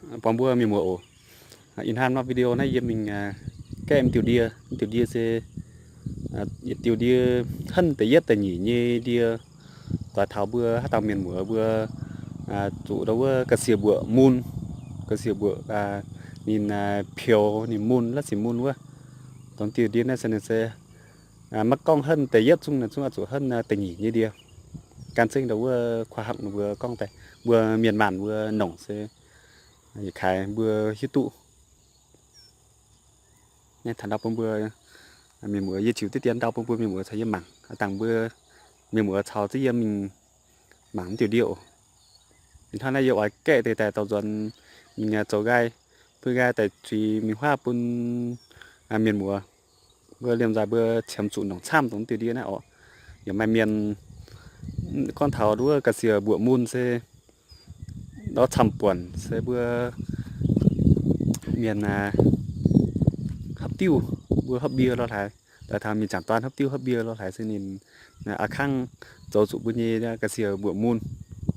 Buangh mbuo mienh muoz oc. Ih hnoi nor video naaiv yie mingh gaeqv m'diuh ndie. M'diuh ndie se yietc diuh ndie, henv da'yietv da'nyeic nyei ndie. Doix taux mbuo haaix dauh mienh muoz mbuo zuqc ndau wuov ga'sie mbuoqc mun, ga'sie mbuoqc ninh peux ninh mun, la'sic mun wuov. Dongh diuh ndie naaiv se ninh se maiv gorngv henv da'yietv zungv, ninh zungv oix zuqc henv da'nyeic nyei ndie. Gan zengv ndau wuov khoa học ninh mbuo gorngv daaih, mbuo mienh maanh mbuo nongc se yietc kaaix mbuo hiuv duqv. Naaiv taux ndau bun mbuo mienh muoz, yie ziux diqv dien ndau bun mbuo mienh muoz caux yie mangc. Dangh mbuo mienh muoz caux ziex yie mingh mangc m'diuh ndie oc. Ih hnoi naaiv yie oix gaeqv deix daaih dorh nzuonx mingh zoux nqaai, bun nqaai daaih zuiz mingh huaav bun mienh muoz mbuo liemh nzaaih mbuo qiemx zuqc nongc camv dongh m'diuh ndie naaiv oc. Yaac maaih mienh gorngv taux ndau wuov ga'sie mbuoqc mun se ndau camv buonc se mbuo mienh hopv diuv, mbuo hopv mbie lorh hlaaix, daaih taux mienh jangc dorn hopv diuv hopv mbie lorh hlaaix se ninh a'kangv zoux zuqc mbuo nyei ga'sie mbuoqc mun,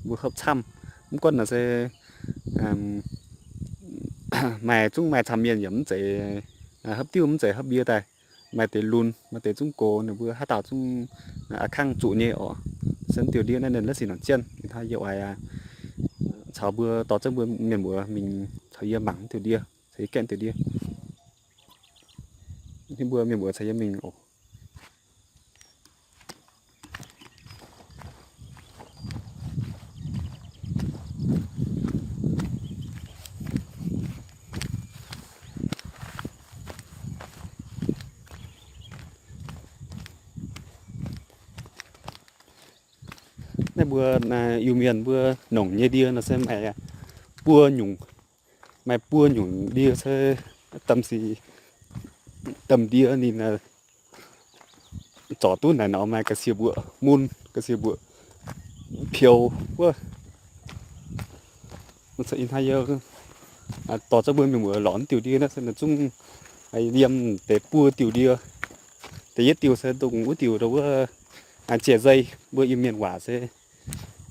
mbuo hopv camv. Mv gunv naaic se maaih zungv maaih camv mienh yaac mv zeiz hopv diuv mv zeiz hopv mbie daaih. Maaih deix lunx, maaih deix zungv gox, ninh mbuo haaix dauh zungv a'kangv zuqc nyei oc. Se m'diuh ndie naaiv ninh la'sic nongc jienv. Ih hnoi yie oix caux mbuo dorh zengv mbuo mienh muoz mingh caux yie mangc m'diuh ndie, caux yie gaeqv m'diuh ndie. Mbuo mienh muoz caux yie mingh oc. Naaiv mbuo Iu-Mienh mbuo nongc nyei ndie nor se maaih buo nyungc, maaih buo nyungc ndie se domh sic, domh ndie ninh zorc duqv naaic nor maaih ga'sie mbuoqc mun, ga'sie mbuoqc peux wuov. Ih hnoi yie dorh zengv mbuo mienh muoz lorz diuh ndie naaiv se ninh zungv yiem deix buo diuh ndie. Da'yietv diuh se dongh wuov diuh ndau wuov jiex nzei, mbuo Iu-Mienh waac se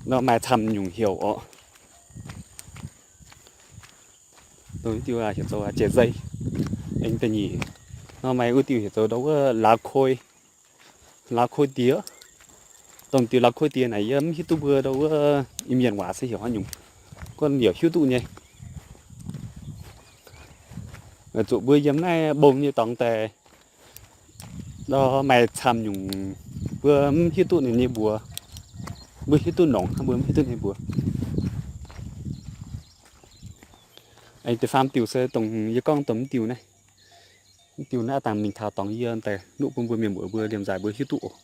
nor maaih camv nyungc heuc oc. Dongh diuh heuc zoux jiex nzei. Aengx da'nyeic nor maaih wuov diuh heuc zoux ndau wuov laav koi, laav koi diex. Dongh diuh laav koi diex naaic yie mv hiuv duqv mbuo ndau wuov Iu-Mienh waac se heuc haaix nyungc, gorngv yaac hiuv duqv nyei. Weic zuqc mbuo yiem naaiv mbong nyei dorngx daaih nor maaih camv nyungc mbuo mv hiuv duqv ninh nyei mbuox. Mbuo hiuv duqv nongc, mbuo mv hiuv duqv ninh mbuox. Aengx da'faam diuh se dongh yie gorngv dongh mv diuh naaiv. Mv diuh naaiv dangh mingh taux dorngx yie daaih nuqv bun mbuo mienh muoz mbuo liemh nzaaih mbuo hiuv duqv oc.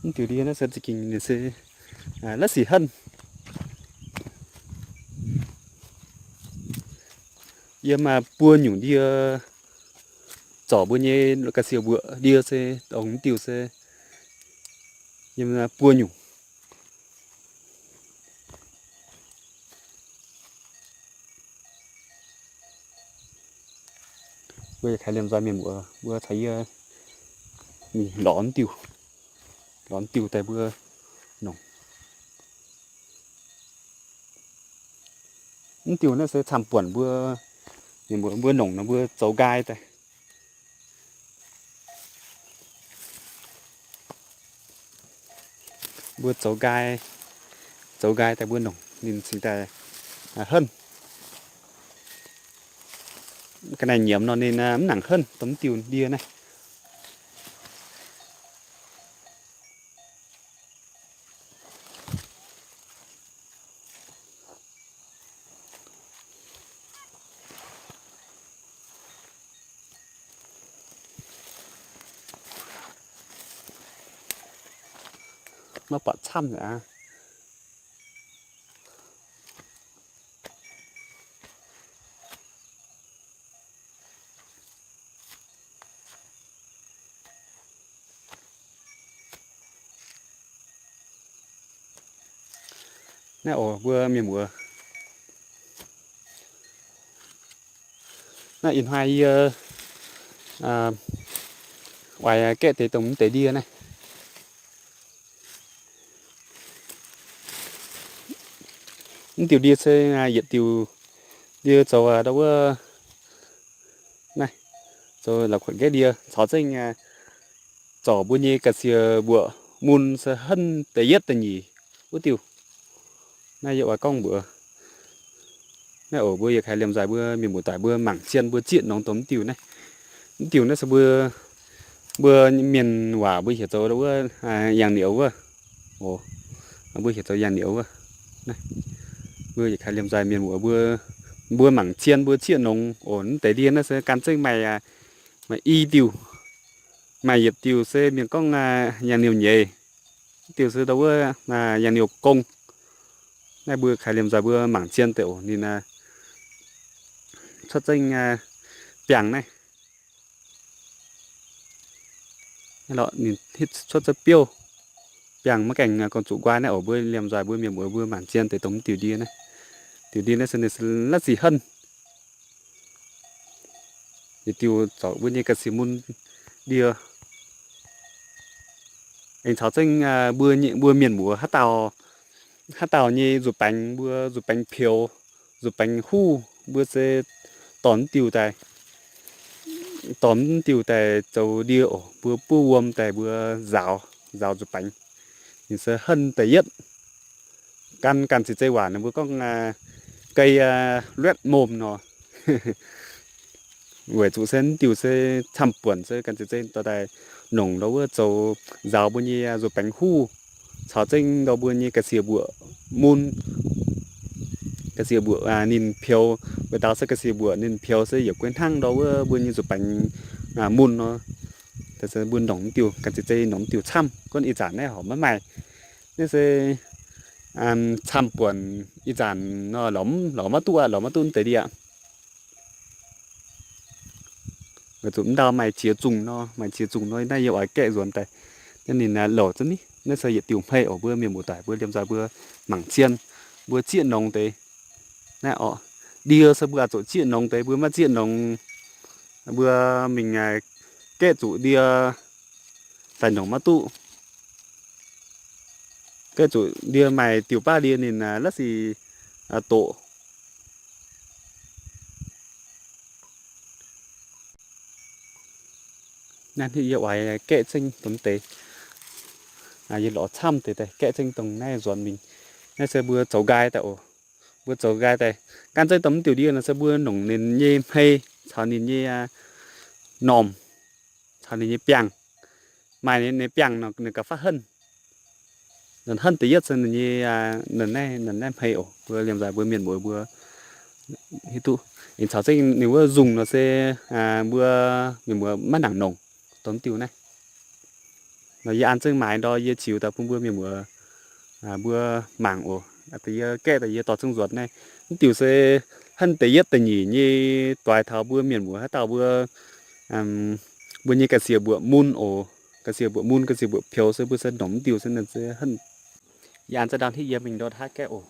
Mv diuh ndie naaiv se za'gengh ninh se la'sic henv. Yiem buo nyungc ndie zorc mbuo nyei ga'sie mbuoqc ndie se dongh mv diuh se yiem buo nyungc. Mbuo yaac kaaix liemh nzoih mienh muoz mbuo caux yie mingh lorz diuh, lorz diuh daaih mbuo nongc. Mv diuh naaiv se camv buonc mbuo, mienh muoz mbuo nongc nor mbuo zoux nqaai daaih. Mbuo zoux nqaai, zoux nqaai daaih mbuo nongc ninh cingx daaih henv. Ga'naaiv nyiemz nor ninh mv nangc henv, dongh mv diuh ndie naaiv. Maiv buatc camv aqv. Naaiv oc mbuo mienh muoz, naaiv ih hnoi yie oix gaeqv deix dongh mv deix ndie naaiv. Mv diuh ndie se yietc diuh ndie zoux ndau wuov naaiv, zoux la'kuotv gaeqv ndie caux zengv zorc mbuo nyei ga'sie mbuoqc mun se henv da'yietv da'nyeic wuov diuh. Naaiv yie oix gorngv mbuox naaiv oc, mbuo yietc kaaix liemh nzaaih mbuo mienh muoz-doic mbuo mangc zien mbuo zieqv nongx dongh mv diuh naaiv. Mv diuh naaiv se mbuo, mbuo mienh waac mbuo heuc zoux wuov, yangh niouz wuov. Mbuo heuc zoux yangh niouz wuov. Mbuo yietc kaaix liemh nzaaih mienh muoz mbuo, mbuo mangc zien mbuo zieqv nongx oc. Mv deix ndie naaiv se gan zengv maaih, maaih i diuh, maaih yietc diuh se mienh gorngv yangh niouz nyeiz, diuh se ndau wuov yangh niouz gong. Naaiv mbuo kaaix liemh nzaaih mbuo mangc zien deix oc. Ninh cuotv zengv biangh naaiv. Ninh cuotv zengv biouv biangh maiv gaengh gorngv zuqc nquaah naaiv oc. Mbuo liemh nzaaih mbuo mienh muoz mbuo mangc zien deix dongh mv diuh ndie naaiv. Diuh ndie naaiv se ninh se la'sic henv. Yietc diuh zorc mbuo nyei ga'sie mun ndie. Aengx caux zengv mbuo mienh muoz haaix dauh, haaix dauh nyei nzuqc baengx, mbuo nzuqc baengx peux, nzuqc baengx huv, mbuo se dorh mv diuh daaih, dorh mv diuh daaih zoux ndie oc. Mbuo buov wuom daaih mbuo nzaaux, nzaaux nzuqc baengx. Ninh se henv da'yietv. Gan ganh ziex zei waac ninh mbuo gorngv ga'sie luetv momh nor. Weic zuqc se mv diuh se camv-buonc se ganh ziex zei dorh daaih nongc ndau wuov zoux nzaaux mbuo nyei nzuqc baengx huv, caux zengv ndau mbuo nyei ga'sie mbuoqc mun. Ga'sie mbuoqc ninh peux, weic daux se ga'sie mbuoqc ninh peux se yietc guei hnangv ndau wuov mbuo nyei nzuqc baengx mun nor. Mbuo nongc mv diuh, ganh ziex zei nongc mv diuh camv, gunv ih zanc naaiv horpc maiv maaih. Naaiv se camv-buonc ih zanc nor lorz mv, lorz maiv duqv aqv, lorz maiv duqv mv deix ndie aqv. Weic zuqc mv ndau maaih qiex zungh nor, maaih qiex zungh nor naaiv yie oix gaeqv nzuonx daaih. Naaiv ninh louc zunv ni, naaiv se yietc diuh hmei oc. Mbuo mienh muoz-doic mbuo liemh nzaaih mbuo mangc zien, mbuo zieqv nongx deix. Naaiv oc, ndie se mbuo oix zuqc zieqv nongx deix, mbuo maiv zieqv nongx, mbuo mingh gaeqv zuqc ndie daaih nongc maiv duqv. Gaeqv zuqc ndie maaih diuh baav ndie ninh la'sic doqc. Naaiv yie oix gaeqv zengv dongh deix, yie lorz camv deix daaih gaeqv zengv dongh naaiv nzuonx mingh. Naaiv se mbuo zoux nqaai daaih oc. Mbuo zoux nqaai daaih, gan zengv dongh mv diuh ndie nor se mbuo nongc ninh nyei hmei caux ninh nyei normh caux ninh nyei biangh. Maaih ninh biangh nor ninh gauh faatv henv. Ninh henv da'yietv se ninh nyei, ninh naaiv, ninh naaiv hmei oc. Mbuo liemh nzaaih mbuo mienh muoz mbuo hiuv duqv. Ninh caux zengv ninh wuov nzungh nor se mbuo mienh muoz maiv nangc nongc dongh mv diuh naaiv. Nor yie an zengv maaiz ndor yie ziux daaih bun mbuo mienh muoz mbuo mangc oc. Yie gaeqv daaih yie dorh zengv nzuonx naaiv. Mv diuh se henv da'yietv da'nyeic nyei doix taux mbuo mienh muoz haaix dauh mbuo, mbuo nyei ga'sie mbuoqc mun oc. Ga'sie mbuoqc mun, ga'sie mbuoqc peux se mbuo se nongc mv diuh se henv. Yie an zengv ndau hitv yie mingh ndortv haaix gaeqv oc.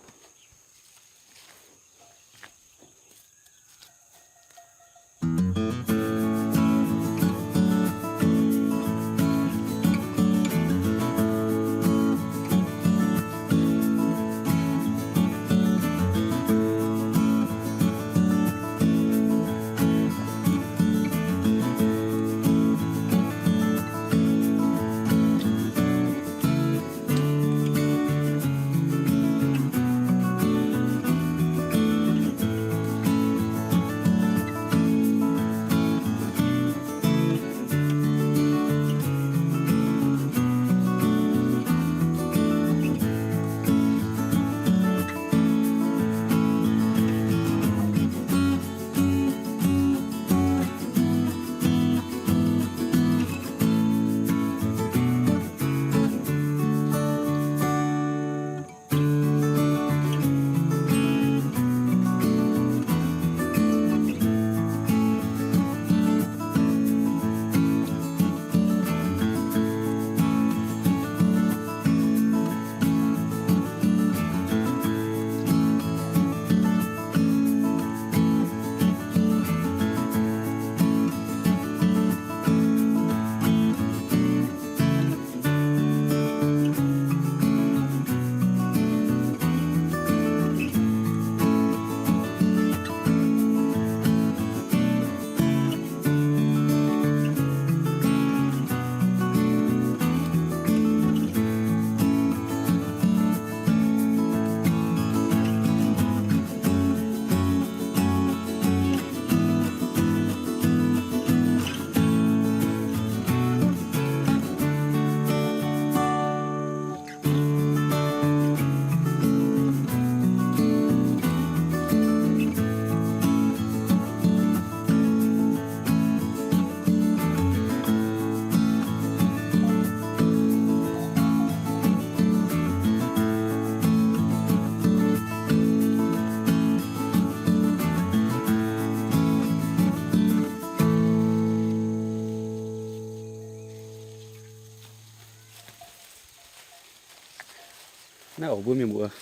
Mbuo mienh muoz,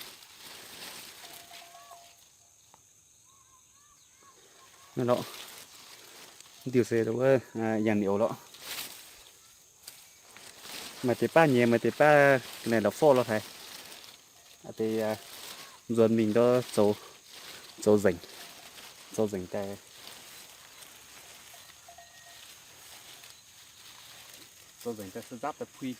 naaiv lorqc, diuh se wuov, yangh niouz lorqc. Maaih deix baav nyei, maaih deix baav ga'naaiv la'forv lorh haic. Deix nzuonx mingh ndau zoux, zoux nzengc, zoux nzengc daaih, zoux nzengc daaih se nzapv daaih puix.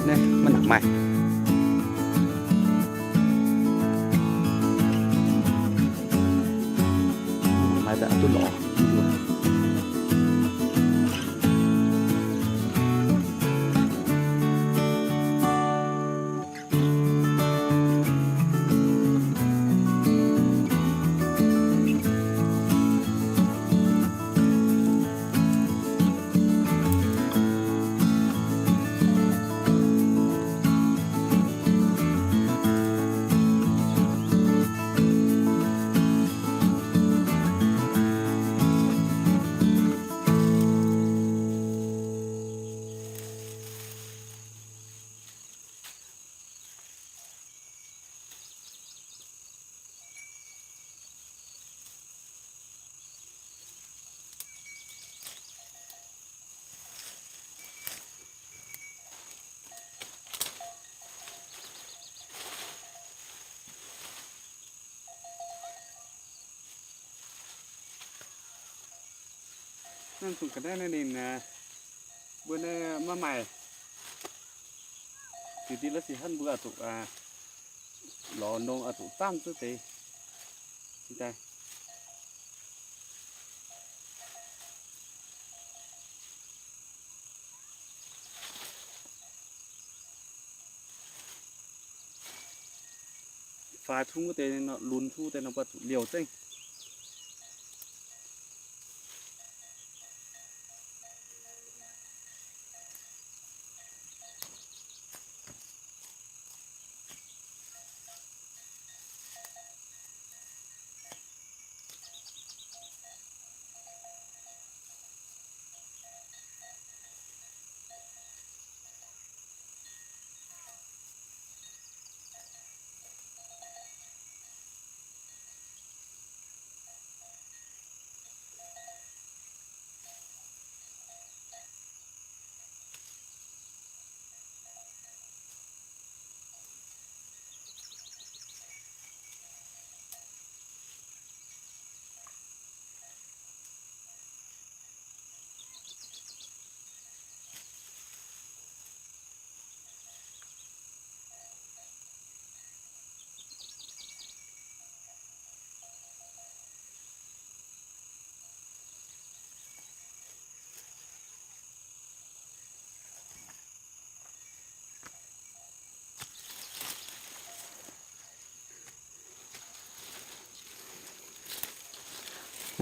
Naaiv maiv nangc maaih. Maaih daaih duqv lorz. Naaiv zungh ga'naaiv naaiv ninh, mbuo naaiv maiv maaih. Diuh diuh la'sic hnangv mbuo oix zuqc lorz nongh oix zuqc zaamv zuov deix. Daaih faix tungv wuov deix, lunx tungv wuov deix nor, mbuo zuqc liouh zengv.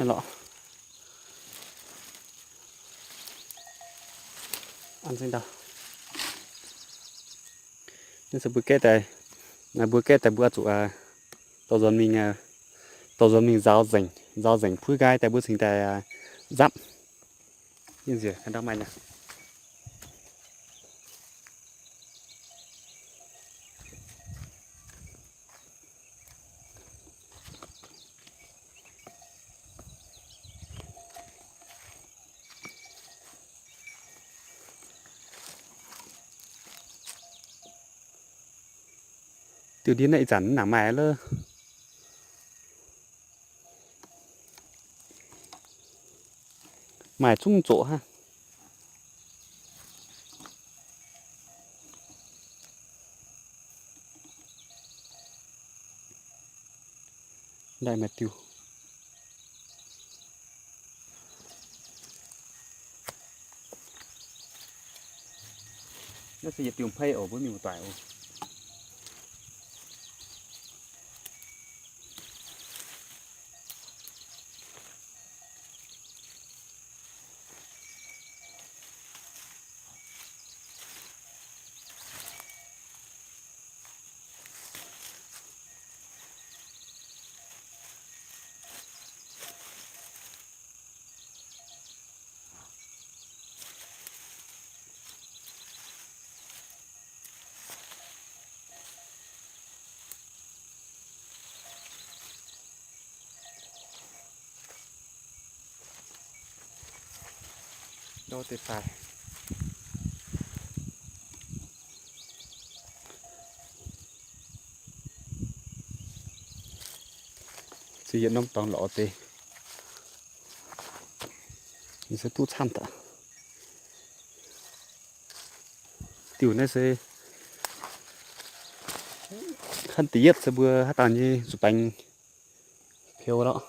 Lorqc. An zengv ndau. Naaiv se mbuo gaeqv daaih, naaiv mbuo gaeqv daaih mbuo oix zuqc dorh nzuonx mingh, dorh nzuonx mingh nzaaux nzengc, nzaaux nzengc puiv nqaai daaih mbuo cingx daaih nzapv. Yie nziex ndau maaih nyei. Diuh ndie naaiv ih zanc mv nangc maaih lov. Maaih zungv zoqc hnangv. Ndaaih maaih diuh. Naaiv se yietc diuh mpei oc, mbuo mingh mbu'doic oc. Ndau deix daaih. Se yietc norm dorngx lorz deix. Ninh se duqv camv daaih. Diuh naaiv se hnangv da'yietv se mbuo haaix dauh nyei zuqc baengx peux lorqc.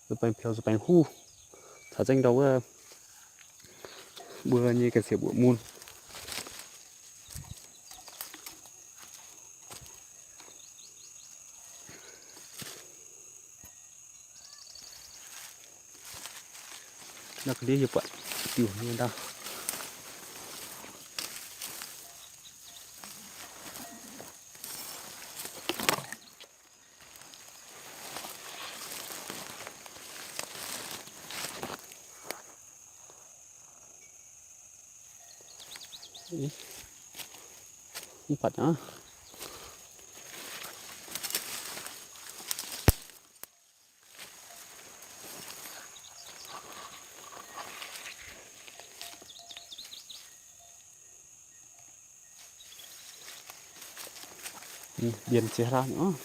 Zuqc baengx peux, zuqc baengx huv. Caux zengv ndau wuov mbuo nyei ga'sie mbuoqc mun. Naaiv ga'ndiev yie buatc diuh nyei ndau. Mv baac aqv. Mbienx ziex hlaax nyei.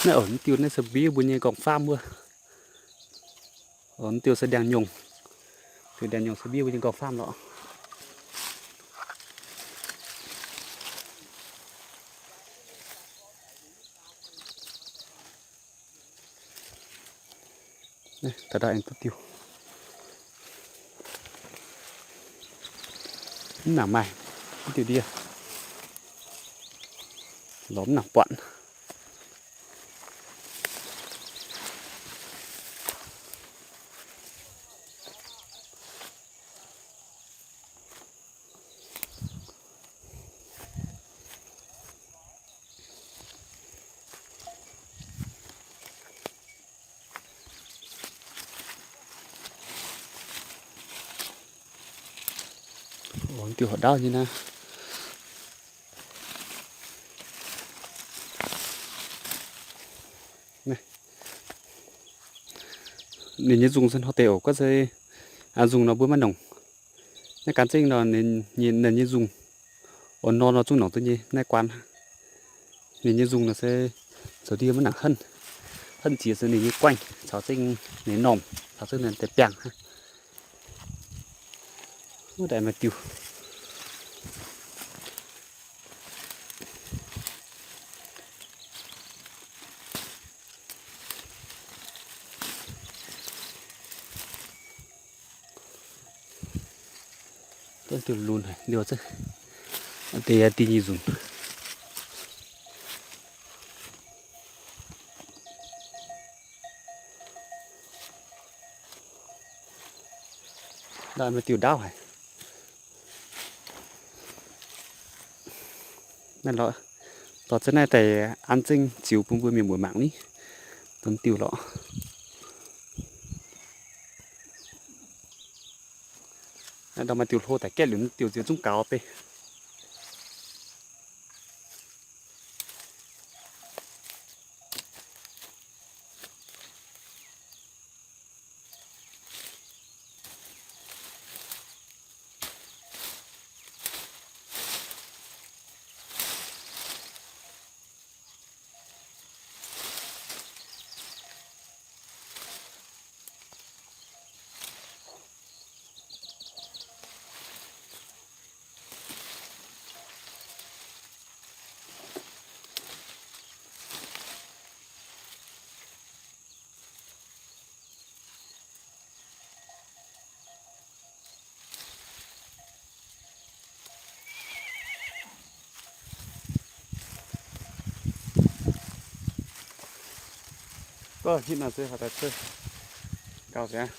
Naaiv oc, mv diuh naaiv se mbiv mbuo nyei nqorngv-faam wuov. Oc, mv diuh se ndiangx-nyungc. Diuh ndiangx-nyungc se mbiv mbuo nyei nqorngv-faam lorqc. Naaiv, da'dauh aengx duqv diuh. Mv nangc maaih, mv diuh ndie. Lorz mv nangc buatc. Longx diuh horqc ndaauv nyei naaiv. Ninh nyei nzungh se hnoi deix oc, gorngv se nzungh nor mbuo maiv nongc. Naaiv gan zengv nor ninh nyei nzungh, oix nor nor zungv nongc duqv nyei naaiv guaan. Ninh nyei nzungh nor se zoux ndie maiv nangc henv. Henv jiex se ninh nyei guaengv caux zengv ninh normh caux zengv ninh deix biangh hnangv. Wuov deix maaih diuh. Diuh lunx haic liuz, deix diuh nyei nzunc. Naaiv maaih diuh ndaauv haic. Naaiv lorqc, dorh za'naaiv daaih an zengv ziux bun mbuo mienh muoz mangc ni. Domh diuh lorqc. Naaiv ndau maaih diuh hlo daaih gaeqv liuz, diuh nziex zungv gaux bei. Gorngv hitv nor se horpc daaih cuotv gauh siang.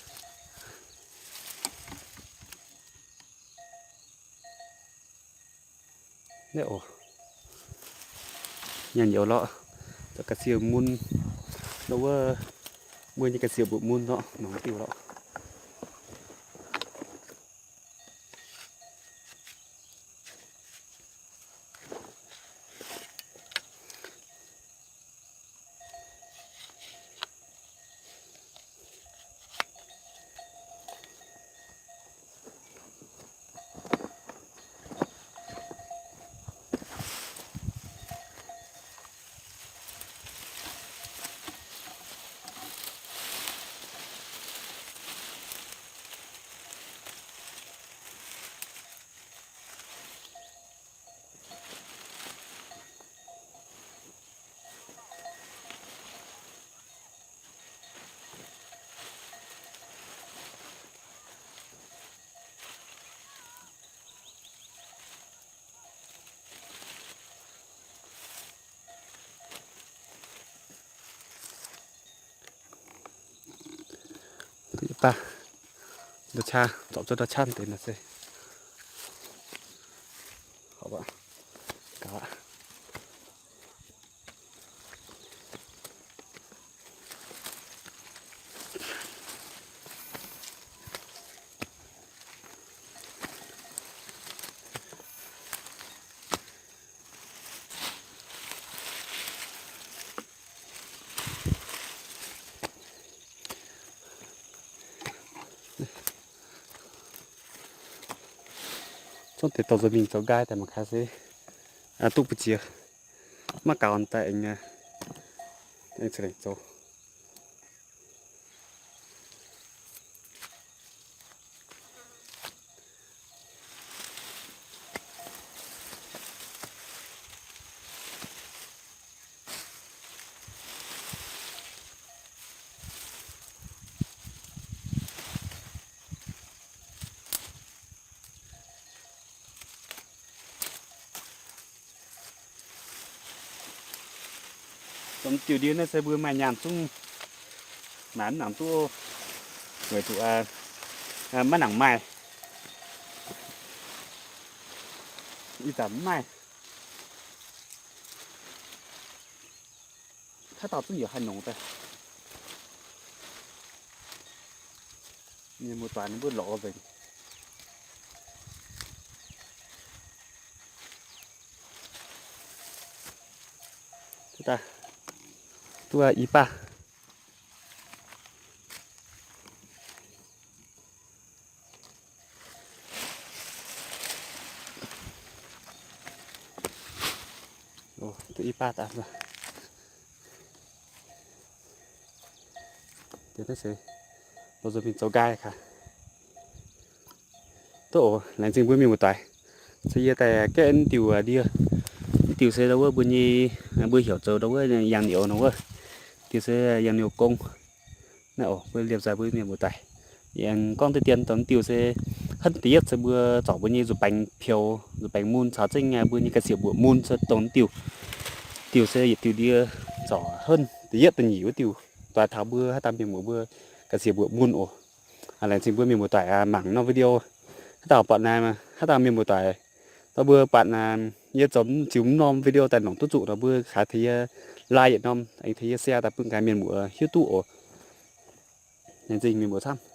Naaiv oc, nyanc youz lorqc, zoux ga'sie mun, nor wuov mbuo nyei ga'sie mbuoqc mun lorqc, nongc diuh lorqc. Baac ndau qaqv, zorpc zuov ndau qaqv deix nor se. Gaux aqv. Zungv deix dorh nzuonx mingh zoux nqaai daaih mangc gaax se duqv mbu'ziex. Maiv gaux daaih aengx, aengx ceix lengc zoux. Domh diuh ndie naaiv se mbuo maaih nyaanh zungv maaic mv nangc duqv, weic zuqc maiv nangc maaih. Ih zanc mv maaih. Haaix dauh zungv yaac haih nongc daaih. Mienh muoz-doic ninh mbuo lorz nzengc. Daaih duqv i baav. Duqv i baav daaih. Naaiv se mbuo zoux mingh zoux nqaai gaax. Duqv oc, laengz zingh mbuo mienh muoz-doic. Se yie daaih gaeqv diuh ndie. Diuh se ndau wuov mbuo nyei, mbuo heuc zoux ndau wuov yangh niouz nor wuov. Diuh se yangh niouz gong. Naaiv oc, mbuo liemh zeih mbuo mienh muoz-doic. Aengx gorngv deix dien dongh diuh se henv da'yietv se mbuo zorc mbuo nyei nzuih baengx peux, nzuih baengx mun caux zengv mbuo nyei ga'sie mbuoqc mun se dongh diuh. Diuh se yietc diuh ndie zorc henv da'yietv da'nyeic wuov diuh. Doix taux mbuo haaix dauh mienh muoz mbuo ga'sie mbuoqc mun oc. Laengz zingh mbuo mienh muoz-doic mangc norm video. Haaix dauh buatc, haaix dauh mienh muoz-doic, dongh mbuo buatc yie zoux ziux norm video daaih longc duqv zuqc nor mbuo kaaix tengx yie like yietc norm, aengx tengx yie share daaih bun gaax mienh muoz hiuv duqv oc. Laengz zingh mienh muoz camv.